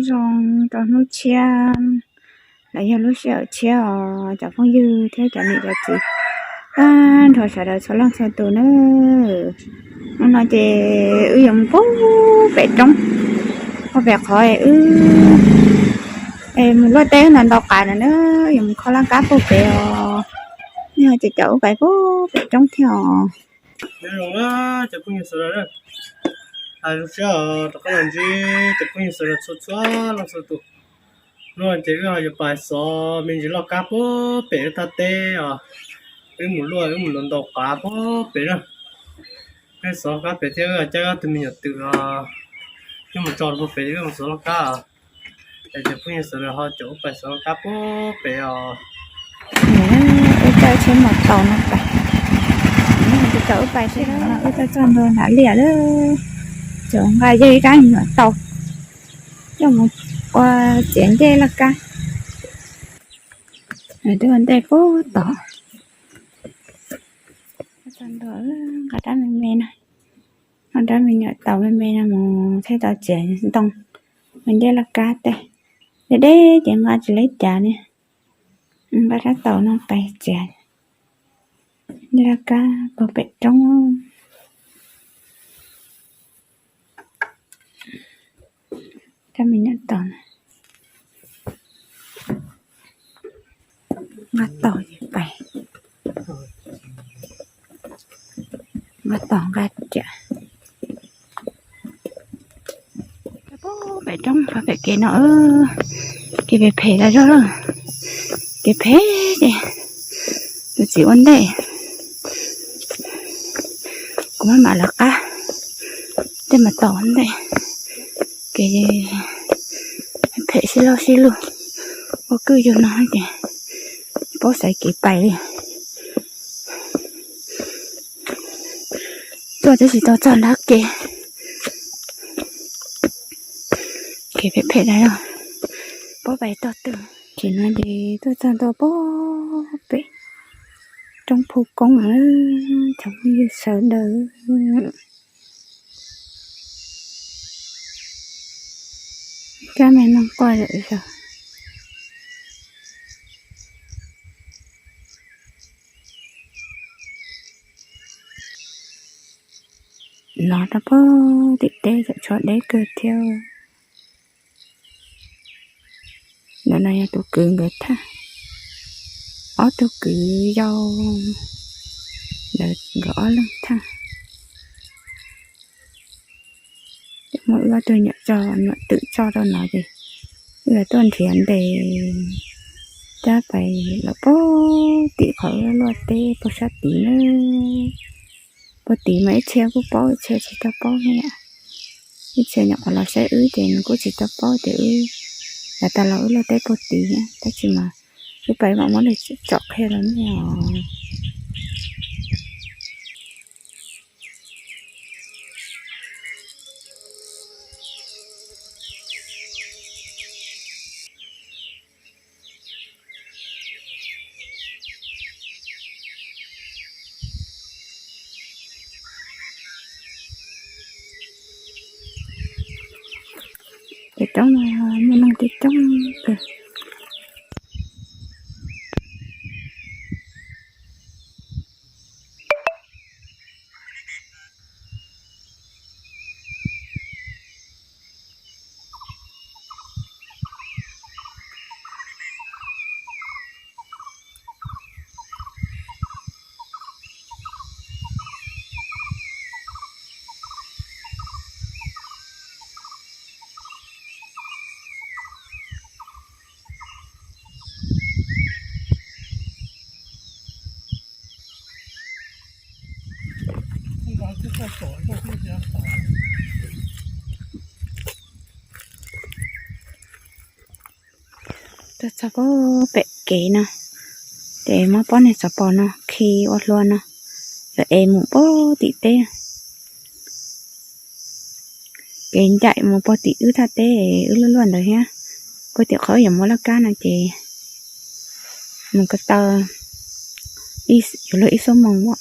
Zoo rau hnub tshiab los yog lub sij hawm tshiab os cov phooj ywg thiab cov niam cov txiv, tag nrho sawv daws txhua leej txhua tus na. Hnub no ces wb yuav mus puag pem roob, puag pem qhov wb mus luaj teb ntau ntau qav na, wb yuav mus kho laj kab puag pem os. Nej ho caum wb pais puag pem roob thiab os. Nyob zoo cov phooj ywg sawv daws, zoo siab rov qab los ntsib cov phooj ywg sawv daws txhua txhua leej txhua tus. Hnub no ces wb ho yuav pais xov me ntsis laj kab puag pem wb thaj teb os. Wb mus luaj wb mus ntau ntau qav puag pem na. Wb xov laj kab pem thiab wb coj wb ob tug me nyuam twm os, wb mus tso rau puag pem wb mus xov laj kab os. Es cov phooj ywg sawv daws ho caum wb pais xov laj kab puag pem os. Wb coj tsheb mos taus no pais, wb coj wb pais seb, wb coj txog ntua nram liaj lawm, caum nqa yog ib rab nyuam taus coj mus ua txiav ncej laj kab. Twb ua ntej puag tod, txog ntua nqa rab me me no, nqa rab me nyuam taus me me no mus thiaj tau txiav ntoo ua ncej laj kab tej. Deb deb ces nqa tsis laib cav li. Nqa rab taus no pais txiav ncej laj kab puag pem roob. Rab me nyuam taus, nqa taus ces pais, nqa taus nqa riam. Puag pem roob puag pem kev no, kev phem phem tas zog lawm, kev phem ces tus txiv ua ntej, kuv maj mam lawv qab tej mas tom ntej, kev phem sib loj sib lug, ua kwj yug no ces paub xaiv kev pais li. Tuaj twb tsis tau txog nrab kev, kev phem phem tas zog, paub pais tog twg. Ces no ces tuaj txog ntua puag pem roob Phu Koob lawm, cov phooj ywg sawv daws. Kab me no quaj zom zaws. Los rau puag tim teb tseem tshuav deb kawg thiab. Ntawm no yog tus kwv nkawd thaj, ob tug kwv yau ntawd nkawd ob leeg thaj. Muab wb ob tug nyuam tso, nyuam twm tso rau no ces wb yuav tuaj nrhiav ntes cab pais los puag tim qhov wb luaj teb puag sab tid na. Puag tid mas ib txhia kuj paub ib txhia tsis tau paub na yom. Ib txhia nyuam qhuav los saib wb ces nws kuj tsis tau paub tias wb yav tas los wb luaj teb puag tid thiab, tab sis mas wb pais mam muab nws tsom qhia los nej os. Pem roob no muaj neeg coob coob kawg. Tuaj txog puag pem kev no, ces muab pob niag xov pos no khi ua hlua no, lawv ev mus puag tim teb. Kev ncaim mus puag tim wb thaj teb wb luaj luaj ntawd thiab, puag tim qhov wb yuav muab laj kab no ces mus ko taw yuav luag ib xuab moos as.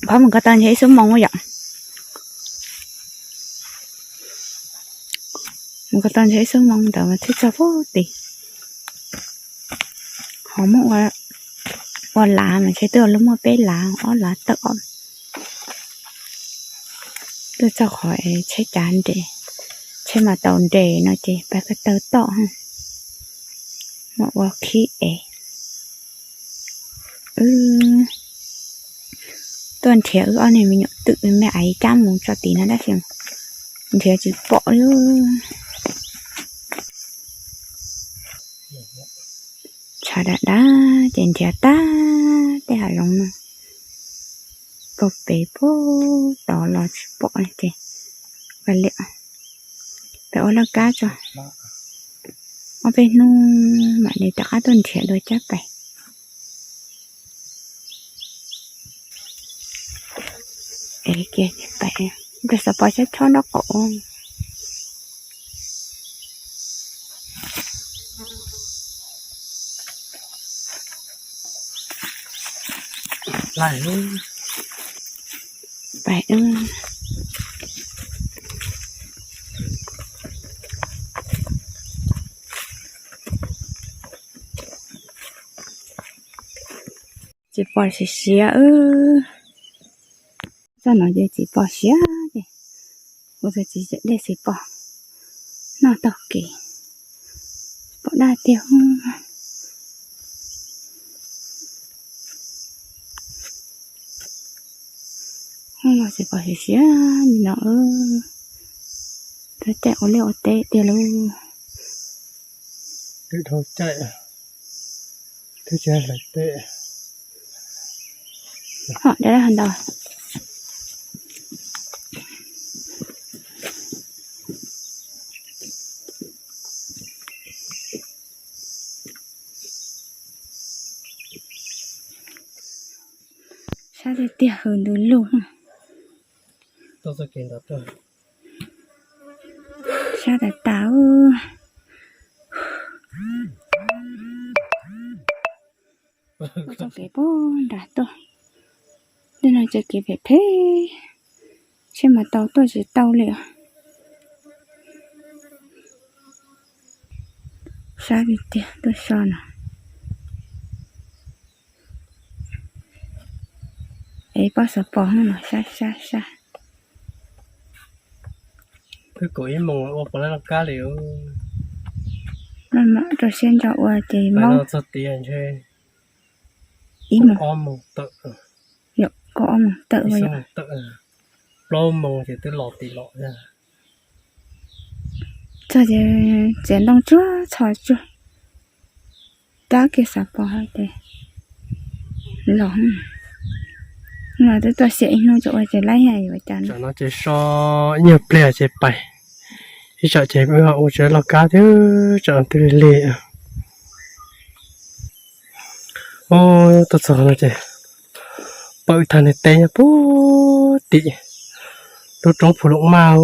Qhov mus ko taw ntshe ib xuab moos yom. Mus ko taw ntshe ib xuab moos ntawd mas thiaj txog pub tim. Ho muab ua lav mas ntshe twb ua lub muaj peb lav ob lav tawm os. Tuaj txog qhov es tsheb cav nres, tsheb mas tau nres no ces pab ko taw tom, mam ua khib es. Wb tuaj nrhiav wb ob niag me nyuam twm me aiv cab mus tso tid no tab sis nrhiav tsis pom li. Tshav dav dav ces nrhiav tag tej hav zoov no, kaum pem puag tod los tsis pom ces, peb ua laj kab tso ob peb hnub mam li rov qab tuaj nrhiav dua cab pais. Es kiag pais, rau xav pom sab chob nraub qaum. Pais, tsis pom siav siav. Txoj no ces tsis pom siav ces, kuv txawm tsis dej tsis pom, noj taug kev, pom daj tiag. Los tsis pom siav siav li no. Rau caij ua liaj ua teb tiag lauj. Twb dhau caij, twb tsis hlais teb. Ho dab ntau. Sab tiag tiag hws ntws lug. Sab tas tas. Txoj kev puag nram tuaj, tej no txoj kev phem phem, tsheb mas tau tuaj tsis tau li. Sab tiag tiag tuaj so no. Es pob xov pos no sab sab sab. Twb kaum ib moos ua puas laj laj kab li. Mam rau siab ntso ua ces mob. Txog tias ntshe ib moos, ob moos tawm, yog kaum ob moos tawm, plaub moos ces twb los tim los. Txog ces txiav ntoo tsuag txhos tsuag, rab kiag xav pom hais tias los no twb tuaj xiam ib hnub ces ua ces laib yuav cas no. Ces so ib nyuag pliag ces pais, ib tsam ces ua tsis laj kab thiab tsam twb lig lig. Tuaj txog no ces pom ib thaj niag teb nyob puag tim lub roob Phu Loom Maj.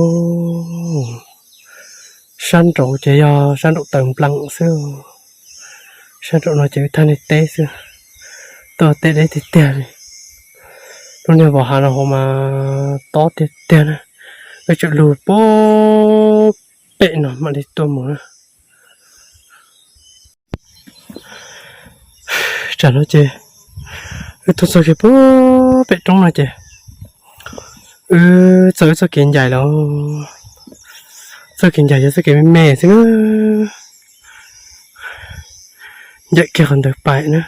Sab nraud ces yog sab nraum taws npleem xwb. Sab nraum no ces ib thaj niag teb xwb, tuaj teb deb tiag tiag li. Lub niag vos hav no hauv mas tob tiag tiag na, wb tseem lug puag pem no mam li tuaj mus na. Tsam no ces wb tuaj txog kiag puag pem roob no ces wb txog wb txoj kev ncaim lawm. Txoj kev ncaim yog txoj kev me me xwb na. Ncaim kiag qhov ntawd pais na.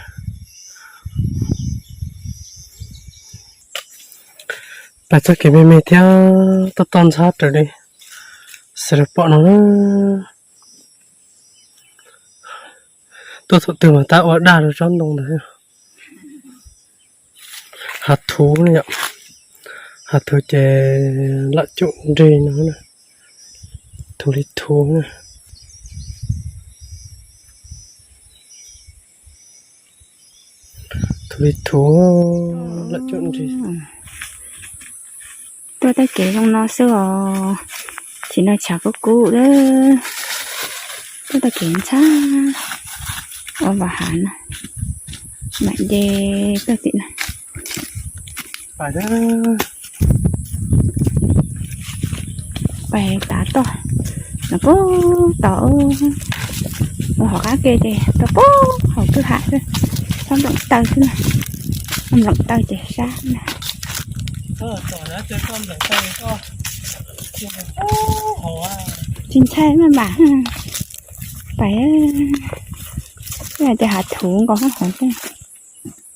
Pais txoj kev me me thiab toj toj ntxhab raws li xav pom no na. Tuaj thaum twg mas tab ua daj rau tsob ntoo ntawd. Hav thuv ne yom, hav thuv ces lam cum nrig no, thuv li thuv na, thuv li thuv, lam cum nrig. Tuaj txoj kev zoo no xwb os, tsis no tshav kub kub lawm. Tuaj txoj kev ntxhab ua vas hav no, mam nce tuaj tim no. Pais tav toj, Nws pub tod, ua hauv qab ke ces tau pub hauv kwj ha xwb, txhob nploom taw xwb na, nploom taw ces sab na. Tsis ntshai maj mam pais, ces hav thuv nkaus hauv,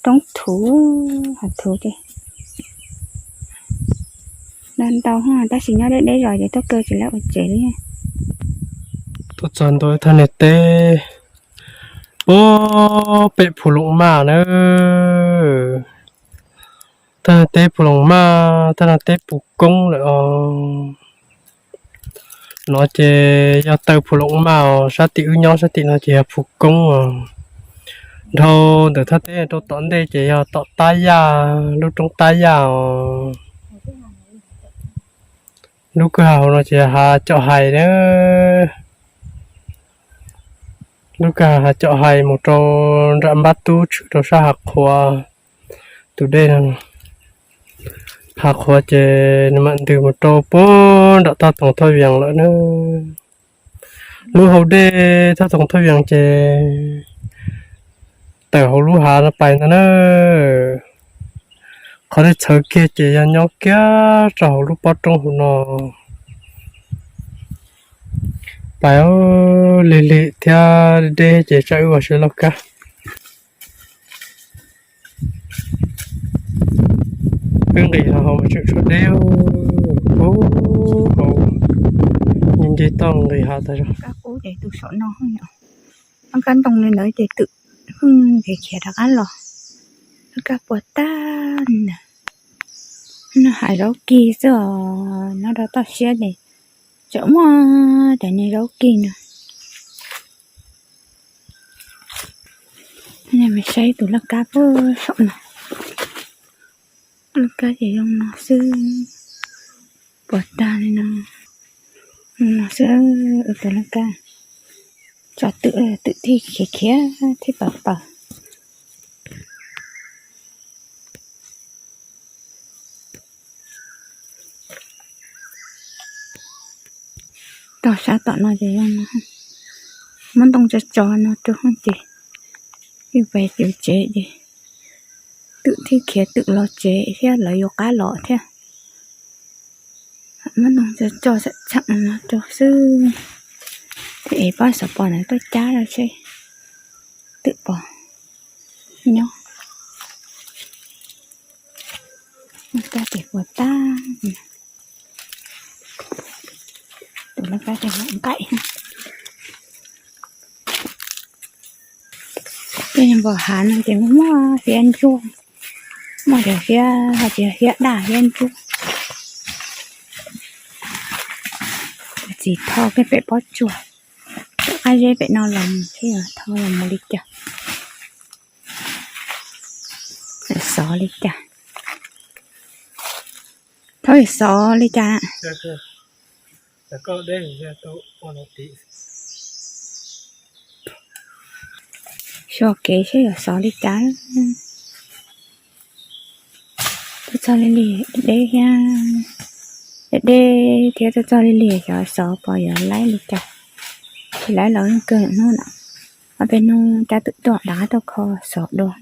roob thuv, hav thuv ces ntau ntau, tab sis nyob deb deb zos ces tuaj kaw tsis lawv ua tsev li. Tuaj txog ntua thaj niag teb puag pem Phu Loos Maj na. Thaj niag teb Phu Loos Maj, thaj niag teb Phu Koob lawm os. No ces yog taw Phu Loos Maj os, sab tim wb nyob sab tim no ces yog Phu Koob os. Dhau ntawm thaj teb rau tom ntej ces yog tom Tab Yaj, lub roob Tab Yaj os. Lub kwj ha hauv no ces yog hav Coj Hais na. Lub kwj ha hav Coj Hais mus rau nram Npab Tub tshwm rau sab hav qhuav. Tus dej no, hav qhuav ces nws mam ntws mus rau puag nram Thaj Toog Thoj Vias lawm na. Lub hau dej Thaj Toog Thoj Vias ces tawm hauv lub hav no pais ntag na. Qhov dej txhawv kiag ces yog nyob kiag rau hauv lub pob roob hauv no. Pais lig lig thiab deb ces tsam wb ua siab loj kab. Wb nqis hav mas tseem tshuav deb, ub, hauv, nce toj nqis hav tas zog. Kab qub ces tus saum no, kab ntoo li ntawd ces twm pheej khiav khiav rov qab los. Kab puas tag li ntawd. No hav zaub kig xwb os, nyob rau toj siab ces tseem muaj cov niag zaub kig no. Saib tus laj kab puag saum no. Laj kab ces zoo no xwb, puas tag li no. Zoo no xwb, tus laj kab. Tso twm, twm thiaj khiav khiav thiab paws paws. Tog sab tom no ces zoo no, muab ntoo tso tso no rau ces, yeej pais yuav tsev ces twm thiaj khiav twm los tsev thiab lawv yuav qab los thiab. Muab ntoo tso tso tsham tsham no rau xwb, thiaj es pab xov pos ntawd tuaj cab rau seb twm pom nyob. Laj kab ces puas tag. Tus laj kab ces nqaim. Tej npos hav no ces muaj hiab ntsuab, muaj cov hiab, ho tsis yog hiab daj hiab ntsuab. Txiv tho kiag pem pob tsuas, qab zeb pem no los mus seb yog tho los mus li cas, xov li cas. Tho xov li cas. Xyuas kev seb yog xov li cas. Tuaj txog li li deb thiab, deb deb thiab tuaj txog li li xyov xov pom yuav laib li cas. Tsis laib los yeej kawg hnub no, ob peb hnub cab twm tuaj rov qab tuaj kho xov dua.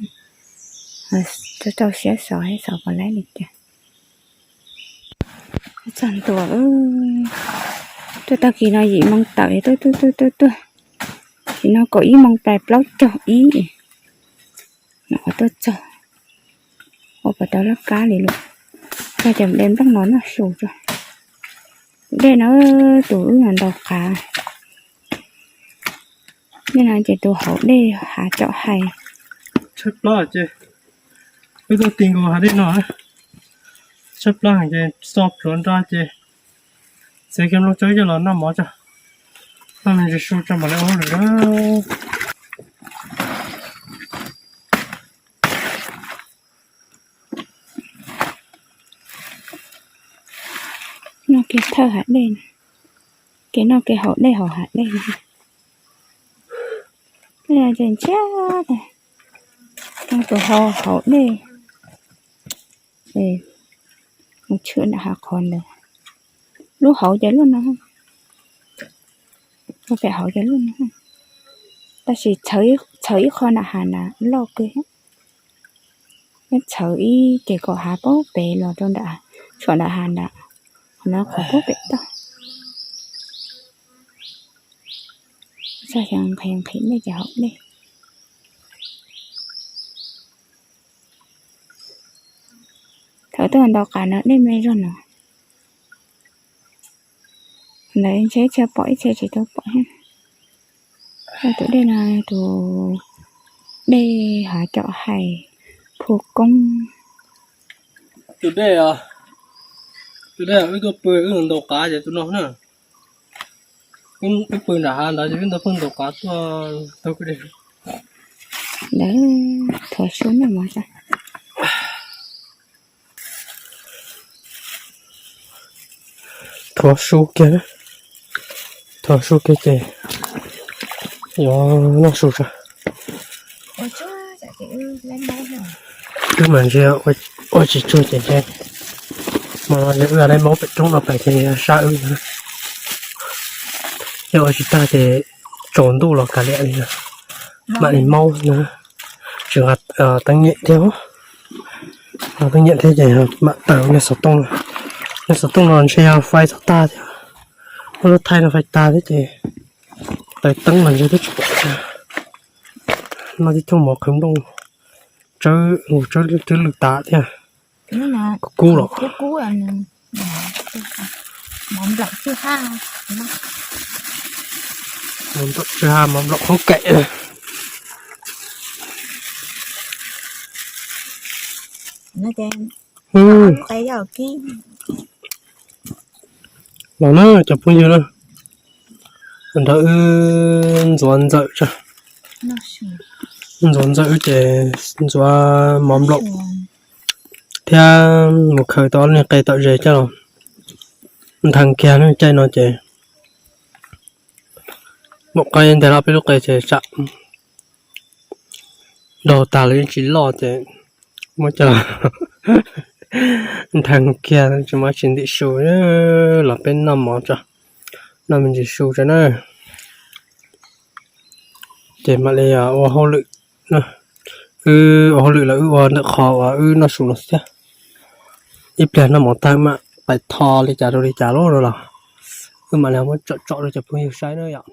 Tuaj rau siab xov, xov pom laib li cas. Txog ntua, tuaj tag kis no yim moo tawm tuaj tuaj tuaj tuaj tuaj, tim no kaum ib moo pais plaub caug ib, no qhov tuaj txog, ua puas tau laj kab li lawm. Tag cov de nplooj no noj su tso. Dej no tus wb ntaus qav. Dej no ces tus hauv dej hav Coj Hais. Tshaib plab ces wb tuaj ti nkaus hav dej no, tshaib plab ces xo plhuav nra ces txiav kiag nplooj tsawb coj los noj mov tso. Noj me ntsis su tso mam li ua hauj lwm na. Noj kev thawj hav dej, kev noj kev haus dej hauv hav dej. Tej no ces ntshiab tas, tus hau haus dej, mus tshwm nram hav qhov ntawd. Lub hauv ces lub no, Ua pem hauv cov lub no, tab sis txhawv ib qho nram hav nrad loj kawg thiab. Nyob txhawv ib ces kom hav pab pem los rau nram, tshuam nram hav nrad, qhov no qhov pab pem toj. Txog xyov nqhis nqhis dej ces haum dej. Thaum twg ntaus qav no dej me zog no. Ntawd ntshe ib txhia pom ib txhia tsis tau pom thiab. Tus dej no tus dej hav com hais Phu Koob. Tus dej, tus dej wb tuaj pw wb ntaus qav ces tus no na. Wb pw nram hav ntawd ces wb ntaus pheej ntaus qav tuaj taug kwj dej. Ntawd thuav su noj mov tso. Thuav su kiag, thuav su kiag ces yuav noj su tso. Wb mas ntshe ua tsis tsuag ces ntshe hmo no wb laib maub pem roob no pem ces sab wb. Yog ua tsis tag ces tsaus ntuj los kav liam li no. Mam li maub no. Tseem teeb nyem thiab, teeb nyem thiab ces mam taws nej xov tooj. Nej xov tooj no ntshe yog fais txog tag thiab, muab lub thaij no fais tag thiab ces taws teeb los ntshe twb tsis pom thiab. No tib thooj mov qhwv nplooj, tsawb, tsawb twb lwj tas thiab. Kub kub los. Mov nplaum tswj haj, mov nplaum qhov kaim. Los na cov phooj ywg na, nrog wb ntxuav ntxawm tso. Ntxuav ntxawm ces ntxuav mov nplaum thiab mus khaws tau ob niag qe tom zes coj los nthee kiag na. Caij no ces npaum qaib ntag los peb lub qe ces tsam daug tag los yeej tsis loj ces muab coj los nthee kiag tsis muaj tsis ntim su. Los peb noj mov tso, noj me ntsis su tso na. Ces mam li ua hauj lwm, wb ua hauj lwm los wb ua ntawm qhov uas wb noj su no xwb thiab. Ib pliag noj mov tag mam pais tho li cas rau li cas lauj no los wb mam li muab tsom tsom rau cov phooj ywg saib na yom.